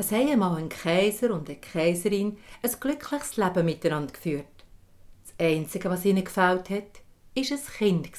Es haben einmal ein Kaiser und eine Kaiserin ein glückliches Leben miteinander geführt. Das Einzige, was ihnen gefällt hat, war ein Kind.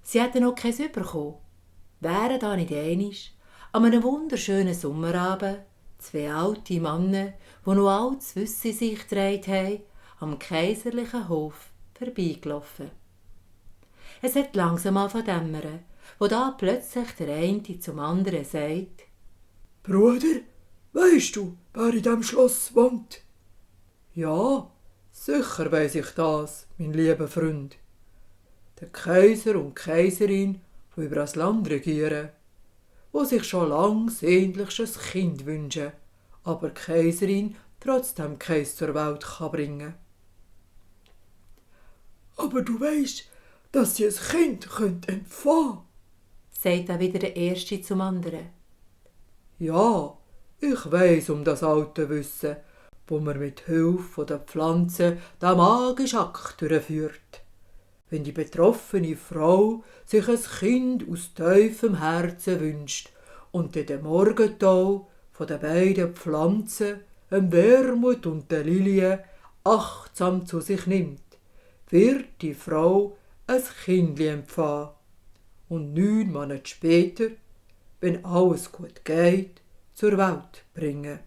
Sie hätten noch keins bekommen, wären da nicht einig an einem wunderschönen Sommerabend zwei alte Männer, die noch altes Wissen in sich getragen haben, am kaiserlichen Hof vorbeigelaufen. Es hat langsam angefangen zu dämmern, wo da plötzlich der eine zum anderen sagt: Bruder, weisst du, wer in diesem Schloss wohnt? Ja, sicher weiss ich das, mein lieber Freund. Der Kaiser und die Kaiserin, die über das Land regieren, die sich schon lang sehnlichst ein Kind wünschen, aber die Kaiserin trotzdem keins zur Welt bringen kann. Aber du weisst, dass sie ein Kind empfangen können, sagt dann wieder der Erste zum anderen. Ja, ich weiss um das alte Wissen, wo man mit Hilfe der Pflanzen den magischen Akt durchführt. Wenn die betroffene Frau sich ein Kind aus tiefem Herzen wünscht und in den Morgentau von den beiden Pflanzen, dem Wermut und der Lilie, achtsam zu sich nimmt, wird die Frau ein Kindli empfangen. Und 9 Monate später, wenn alles gut geht, zur Welt bringen.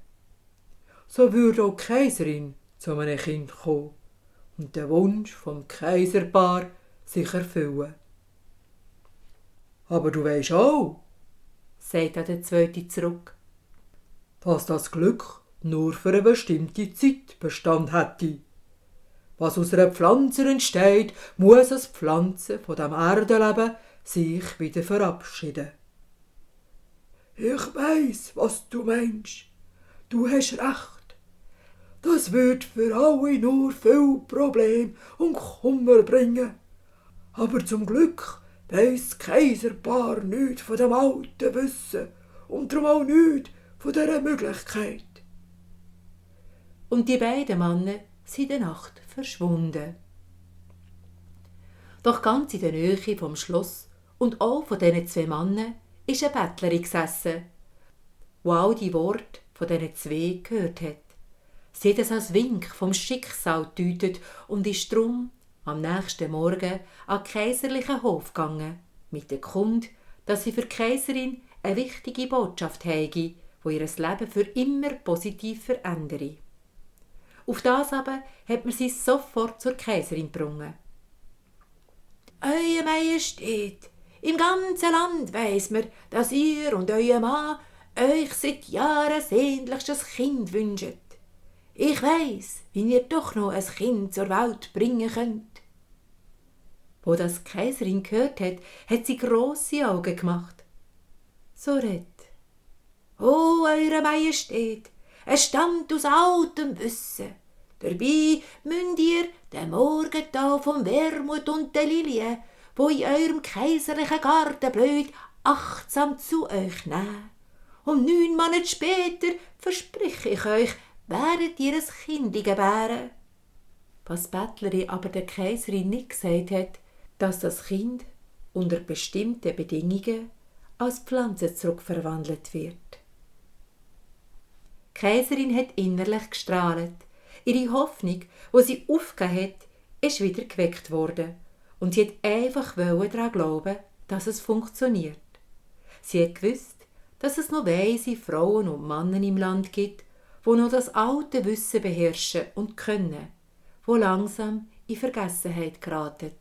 So würde auch die Kaiserin zu einem Kind kommen und den Wunsch vom Kaiserpaar sich erfüllen. Aber du weisst auch, sagt der Zweite zurück, dass das Glück nur für eine bestimmte Zeit Bestand hätte. Was aus einer Pflanze entsteht, muss als Pflanze von dem Erdenleben sich wieder verabschieden. Ich weiss, was du meinst. Du hast recht. Das wird für alle nur viel Probleme und Kummer bringen. Aber zum Glück weiss das Kaiserpaar nichts von dem alten Wissen und darum auch nichts von dieser Möglichkeit. Und die beiden Männer sind in der Nacht verschwunden. Doch ganz in der Nähe vom Schloss und auch von diesen 2 Männern ist eine Bettlerin gesessen, die all die Worte von diesen 2 gehört hat. Sie hat es als Wink vom Schicksal gedeutet und ist drum am nächsten Morgen an den kaiserlichen Hof gegangen, mit der Kunde, dass sie für die Kaiserin eine wichtige Botschaft habe, die ihr Leben für immer positiv verändere. Auf das aber hat man sie sofort zur Kaiserin gebracht. «Eure Majestät, im ganzen Land weiss man, dass ihr und euer Mann euch seit Jahren sehnlichst ein Kind wünscht. Ich weiss, wie ihr doch noch ein Kind zur Welt bringen könnt.» Wo das die Kaiserin gehört hat sie grosse Augen gemacht. So redet: «O, Eure Majestät, es stammt aus altem Wissen. Dabei müsst ihr den Morgentau vom Wermut und der Lilie, wo in eurem kaiserlichen Garten blüht, achtsam zu euch nehmen. Und 9 Monate später, verspreche ich euch, werdet ihr ein Kind gebären.» Was die Bettlerin aber der Kaiserin nicht gesagt hat, dass das Kind unter bestimmten Bedingungen als Pflanze zurückverwandelt wird. Die Kaiserin hat innerlich gestrahlt. Ihre Hoffnung, die sie aufgegeben hat, ist wieder geweckt worden. Und sie hat einfach daran glauben, dass es funktioniert. Sie hat gewusst, dass es noch weise Frauen und Männer im Land gibt, die noch das alte Wissen beherrschen und können, wo langsam in Vergessenheit geraten.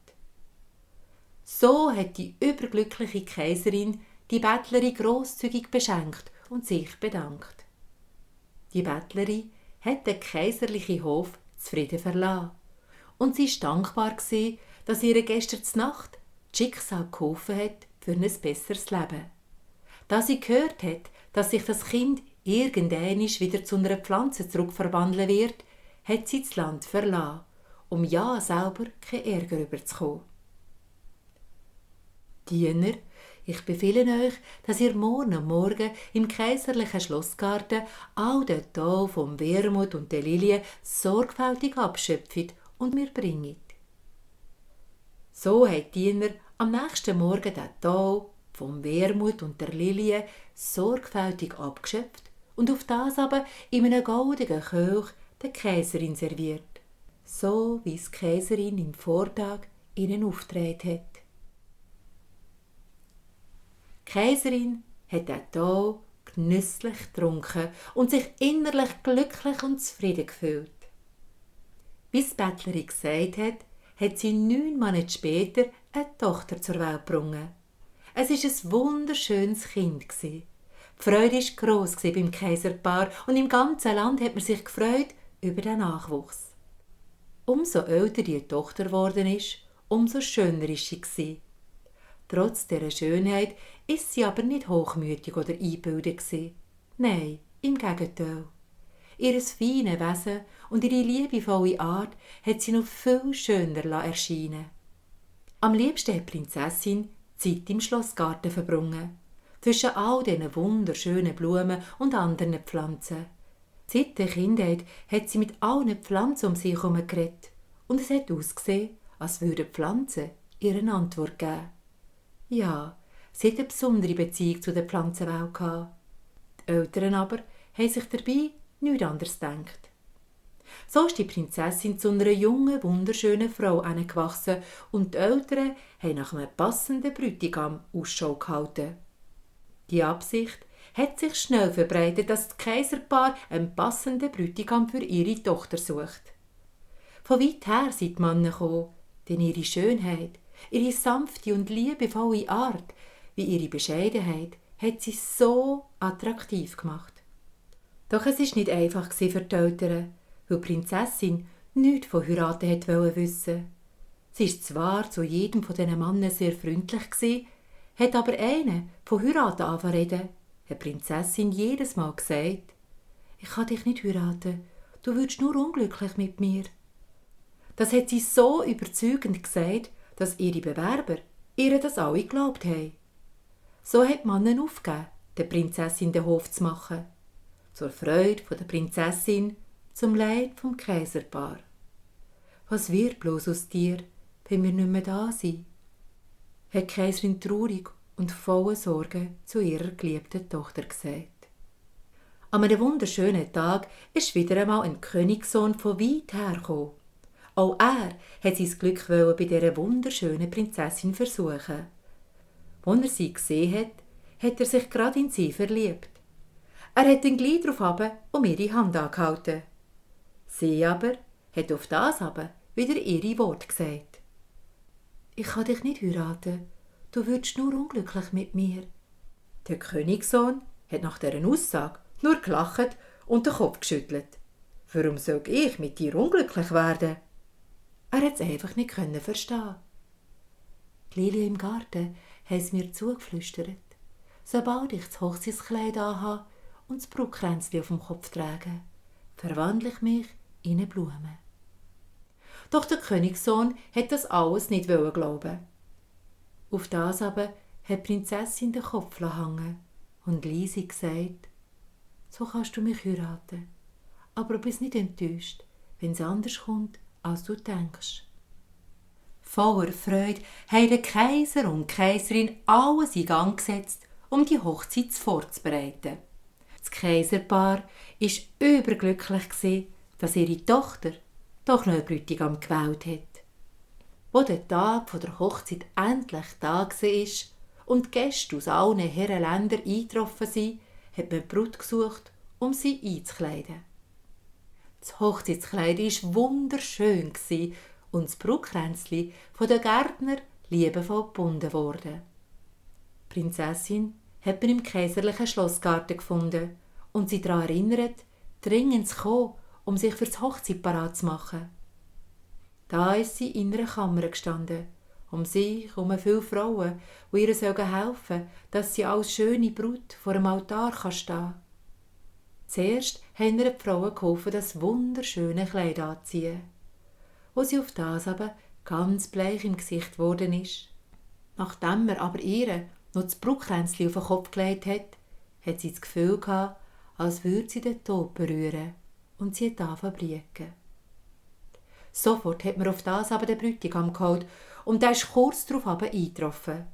So hat die überglückliche Kaiserin die Bettlerin grosszügig beschenkt und sich bedankt. Die Bettlerin hat den kaiserlichen Hof zufrieden verlassen und sie war dankbar, dass ihre gestern Nacht das Schicksal geholfen hat für ein besseres Leben. Da sie gehört hat, dass sich das Kind irgendwann wieder zu einer Pflanze zurückverwandeln wird, hat sie das Land verlassen, um ja selber keinen Ärger überzukommen. Diener, ich befehle euch, dass ihr morgen im kaiserlichen Schlossgarten all den Tau vom Wermut und der Lilie sorgfältig abschöpft und mir bringt. So hat Diener am nächsten Morgen den Tau vom Wermut und der Lilie sorgfältig abgeschöpft und auf das aber in einem goldenen Kelch der Kaiserin serviert, so wie es die Kaiserin im Vortag ihnen aufgetragen hat. Die Kaiserin hat auch hier genüsslich getrunken und sich innerlich glücklich und zufrieden gefühlt. Wie die Bettlerin gesagt hat, hat sie 9 Monate später eine Tochter zur Welt gebracht. Es war ein wunderschönes Kind. Die Freude war gross beim Kaiserpaar und im ganzen Land hat man sich gefreut über den Nachwuchs. Umso älter die Tochter geworden ist, umso schöner war sie. Trotz dieser Schönheit war sie aber nicht hochmütig oder eingebildet. Nein, im Gegenteil. Ihr feines Wesen und ihre liebevolle Art hat sie noch viel schöner erscheinen. Am liebsten hat die Prinzessin Zeit im Schlossgarten verbracht, zwischen all diesen wunderschönen Blumen und anderen Pflanzen. Seit der Kindheit hat sie mit allen Pflanzen um sich herum geredet und es hat ausgesehen, als würden die Pflanzen ihr eine Antwort geben. Ja, sie hat eine besondere Beziehung zu der Pflanzenwelt gehabt. Die Eltern aber haben sich dabei nichts anderes gedacht. So ist die Prinzessin zu einer jungen, wunderschönen Frau herangewachsen und die Eltern haben nach einem passenden Bräutigam Ausschau gehalten. Die Absicht hat sich schnell verbreitet, dass das Kaiserpaar einen passenden Bräutigam für ihre Tochter sucht. Von weit her sind die Männer gekommen, denn ihre Schönheit, ihre sanfte und liebevolle Art, wie ihre Bescheidenheit, hat sie so attraktiv gemacht. Doch es war nicht einfach für die Eltern, weil die Prinzessin nichts von Heiraten wollte wissen. Sie war zwar zu jedem von diesen Männern sehr freundlich gewesen, hat aber einen von Heiraten angefangen, hat die Prinzessin jedes Mal gesagt: «Ich kann dich nicht heiraten, du würdest nur unglücklich mit mir.» Das hat sie so überzeugend gesagt, dass ihre Bewerber ihr das alle geglaubt haben. So hat man ihnen aufgegeben, der Prinzessin den Hof zu machen. Zur Freude der Prinzessin, zum Leid vom Kaiserpaar. «Was wird bloß aus dir, wenn wir nicht mehr da sind?» hat die Kaiserin traurig und voller Sorge zu ihrer geliebten Tochter gesagt. An einem wunderschönen Tag ist wieder einmal ein Königssohn von weit her gekommen. Auch er hat sein Glück bei dieser wunderschönen Prinzessin versuchen. Als er sie gesehen hat, hat er sich gerade in sie verliebt. Er hat den gleich darauf um ihre Hand angehalten. Sie aber hat auf das wieder ihre Worte gesagt. «Ich kann dich nicht heiraten, du würdest nur unglücklich mit mir.» Der Königssohn hat nach dieser Aussage nur gelacht und den Kopf geschüttelt. «Warum soll ich mit dir unglücklich werden?» Er hat es einfach nicht verstehen. Die Lilien im Garten haben es mir zugeflüstert. Sobald ich das Hochzeitskleid anhabe und das Brutkränzchen auf dem Kopf trage, verwandle ich mich in eine Blume. Doch der Königssohn hat das alles nicht glauben. Auf das aber hat die Prinzessin den Kopf hängen und leise gesagt: «So kannst du mich heiraten, aber bist nicht enttäuscht, wenn es anders kommt, als du denkst.» Voller Freude haben der Kaiser und die Kaiserin alles in Gang gesetzt, um die Hochzeit vorzubereiten. Das Kaiserpaar war überglücklich, dass ihre Tochter doch noch einen Bräutigam gewählt hat. Als der Tag der Hochzeit endlich da war und die Gäste aus allen Herrenländern eingetroffen sind, hat man die Brut gesucht, um sie einzukleiden. Das Hochzeitskleid war wunderschön und das Brutkränzchen von den Gärtnern liebevoll gebunden worden. Die Prinzessin hat man im kaiserlichen Schlossgarten gefunden und sie daran erinnert, dringend zu kommen, um sich für das Hochzeit parat zu machen. Da ist sie in einer Kammer gestanden, um sich viele Frauen, die ihr helfen sollen, dass sie als schöne Brut vor dem Altar stehen kann. Zuerst haben ihr die Frauen geholfen, das wunderschöne Kleid anzuziehen. Wo sie auf das aber ganz bleich im Gesicht geworden ist. Nachdem er aber ihr noch das Brutkränzchen auf den Kopf gelegt hat, hat sie das Gefühl gehabt, als würde sie den Tod berühren, und sie hat angefangen zu brieken. Sofort hat man auf das aber den Bräutigam geholt und der ist kurz darauf eingetroffen.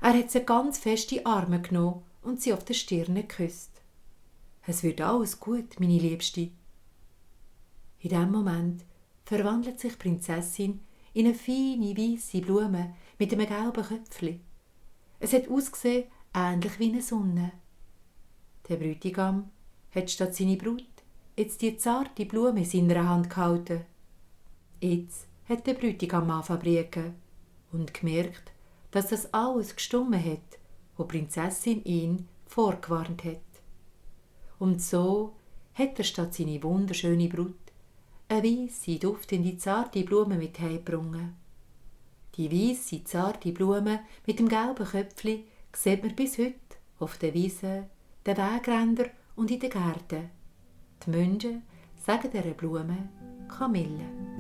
Er hat sie ganz fest in die Arme genommen und sie auf die Stirn geküsst. Es wird alles gut, meine Liebste. In diesem Moment verwandelt sich die Prinzessin in eine feine, weisse Blume mit einem gelben Köpfchen. Es hat ausgesehen ähnlich wie eine Sonne. Der Bräutigam hat statt seine Brut jetzt die zarte Blume in seiner Hand gehalten. Jetzt hat der Bräutigam angefangen und gemerkt, dass das alles gestummen hat, wo die Prinzessin ihn vorgewarnt hat. Und so hat er statt seine wunderschöne Brut eine weisse, duftende, zarte Blume mit heimgebracht. Die weisse, zarte Blume mit dem gelben Köpfchen sieht man bis heute auf den Wiesen, den Wegrändern und in den Gärten. Die Menschen sagen dieser Blume Kamille.